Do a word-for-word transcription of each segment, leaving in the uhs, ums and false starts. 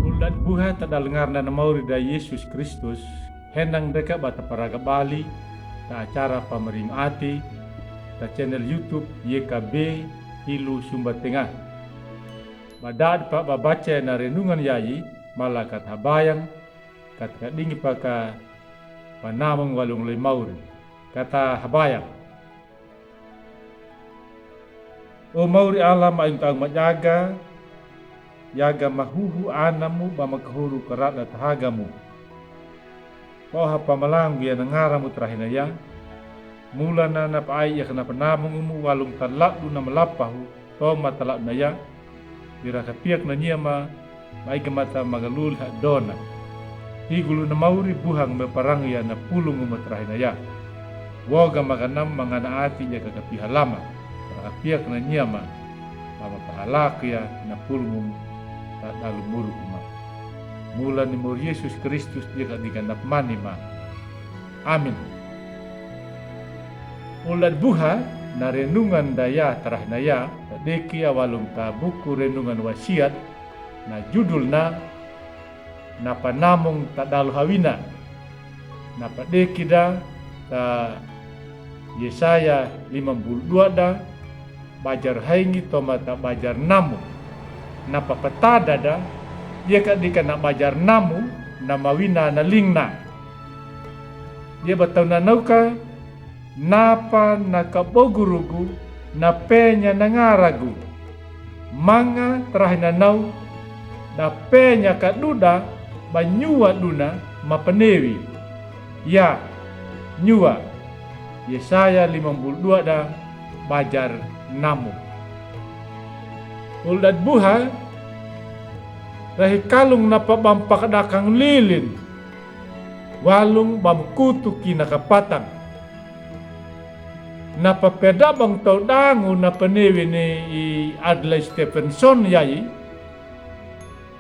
Uldat buha ta dalngarna na mauri da Yesus Kristus, henang deka ba ta paraga bali ta acara pamaring ati ta channel YouTube Y K B Ilu Sumba Tenga. Ba dad pa ba baca na renungan yayi, mala kata habayang, kata kadingi pa ka panamong walung lei mauri. Kata habayang. O mauri Allah ma inta majaga, yaga mahuhu anamu ba makahoru karada tahagamu. Oha pamalangu ya na ngaramu tarahinaya. Mulana na paai ya kana panamong umu walung taladu na malapahu, toma taladu na ya. Ira kapiak na nyama, maiga mata magalul ha dona. Higulu na mauri buhang me parang ya na pulung umu tarahinaya. Woga maganam mangana ati ya kakapihalama. Ira kapiak na nyama, mama pahalaku ya na pulung umu ta dalu muruk uma. Mulani mauri Yesus Kristus ya kadiga na pamani ma. Amin. Uldat buha na renungan daya tarahinaya, ta deki awalung ta buku renungan wasiat, na judulna, na panamong ta dalu hawina. Na padeki da ta Yesaya limambul dua da, bajar haingi toma ta bajar namu. Na papatada da, ya kadika na bajar namu, na mawina na lingna. Ya batau na nauka, napa na kabogurugu, na penya na ngaragu. Manga tarahinanau, da penya kaduda, ba nyua duna, mapanewi. Ya, nyua. Yesaya limambul dua da bajar namu. Uldat buha, rahi kalung napa bam pakadakang lilin. Walung bam kutuki na kapatang. Napa peda bang tau dangu na panewi ni i Adlai Stevenson yayi.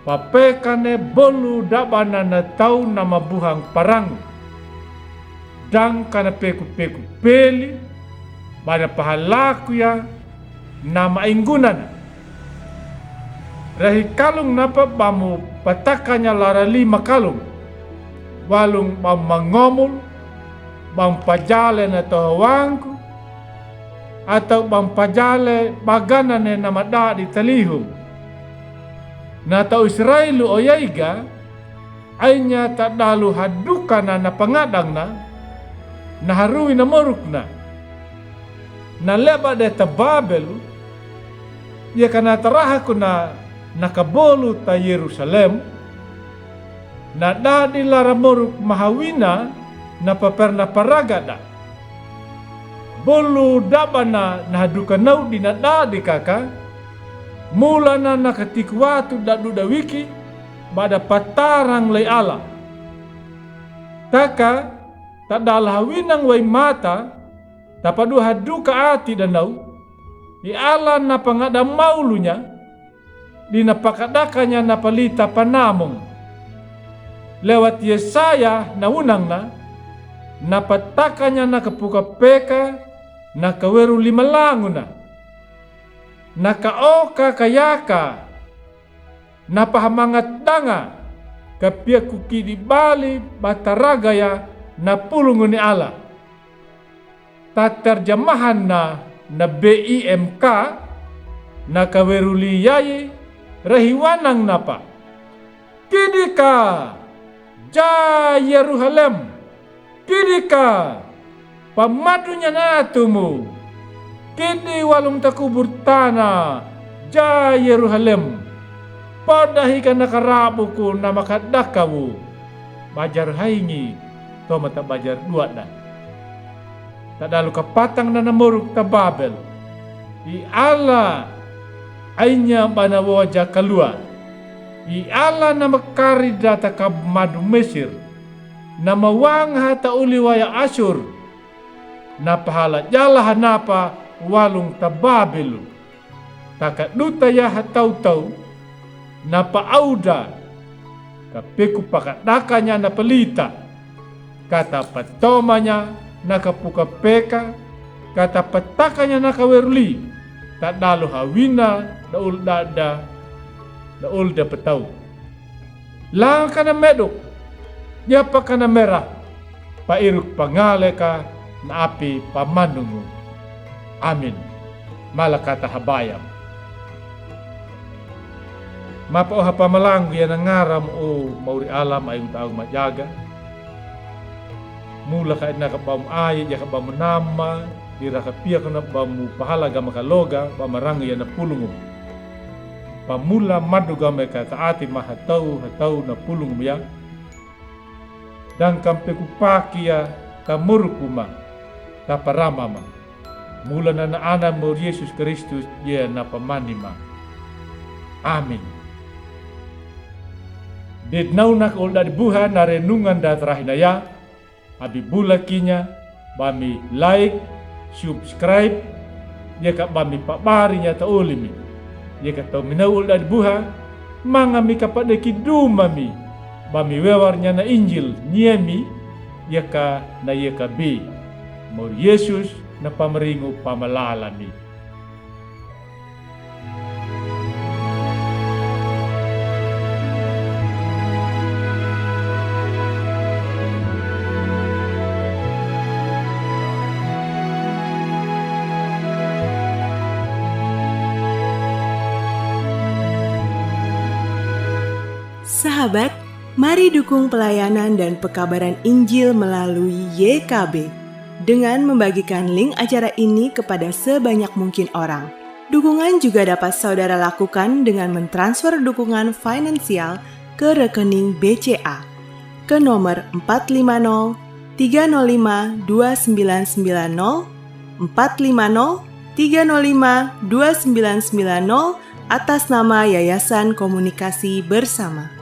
Papekane bolu dabana na tau na mabuhang parang. Dang kana peku-peku peli, bana pahalaku ya, na maingunana. Rahi kalung napa bamu patakanya lara lima kalung. Walung bam mangomul, bam pajale na tohowangku, atau bam pajale baganane na madadi talihum. Na tau Israelu oyaiga, ainya ta dalu hadukana na pangadangna, na haruwi na morukna. Na leba de ta Babelu, ya kana tarahaku na, na kabolu ta Yerusalem, na dadi lara moruk mahawina na paperna paragada. Bolu dabana na haduka naudi na dadi kaka, mulana na katiku watu daduda wiki, bada patarang lei Allah. Taka, ta dala hawinang wai mata, ta padu haduka ati danau, i Allah na pangada maulunya, di na pakadakanya na palita panamong. Lewat Yesaya na unangna, na patakanya na kapuka peka, na kaweru lima languna. Na kaoka kayaka, na pahamangat danga, kapiaku kidi bali, ba taragaya, na pulungu ni Allah. Ta terjemahan na, na B I M K, na kaweru li yayi, rahi wanang napa. Kidika, ja Yerusalem, kidika, pamadunya na tumu, kidi walung takubur tana, ja Yerusalem, poda hika na karabuku na makadakawu, bajar haingi, toma ta bajar duada. Ta dalu kapatang na namoruk ta Babel. I Allah, ainya bana woja kalua. I Allah na makari da ta kabmadu Mesir. Na mawang ha ta uli waya Asur. Na pahala jala ha napa walung ta Babel. Taka duta ya ha tau-tau, na paauda, kapeku pakadakanya na palita, kata patomanya na kapuka peka, kata patakanya na kaweru li, Tadalo hawina da old-ada, da old-ada petaw. Langa kana medok, yapa kana mera, pairuk pangale ka na api pamanungu. Amin. Mala kata habayam. Mapa oha pamalangu ya na ngaram o Mauri Alam, Ayu Taung Majaga. Mula ka ina ka bamu aye, ya ka bamu nama, ira ka pia ka na bamu pahala gama ka loga, bamarangu ya na pulungu. Pamula madu gama ka ka ati ma hatau, hatau na pulungu ya. Dan kam peku paki ya ta moruku ma, ta parama ma. Mula na ana Mauri Yesus Kristus ya na pamani ma. Amin. Dednauna ka old-ada buha na renungan da tarahi na ya, abi bula kinya, bami like, subscribe, ya ka bami pabari nya ta oli mi. Ya ka tau mi na old-ada buha, manga mi ka padeki duma mi, bami wewar nya na Injil, nia mi, ya ka na ya ka bi. Mauri Yesus na pamaringu pamalala mi. Sahabat, mari dukung pelayanan dan pekabaran Injil melalui Y K B dengan membagikan link acara ini kepada sebanyak mungkin orang. Dukungan juga dapat saudara lakukan dengan mentransfer dukungan finansial ke rekening B C A ke nomor empat lima nol tiga nol lima dua sembilan sembilan nol, empat lima nol tiga nol lima dua sembilan sembilan nol, atas nama Yayasan Komunikasi Bersama.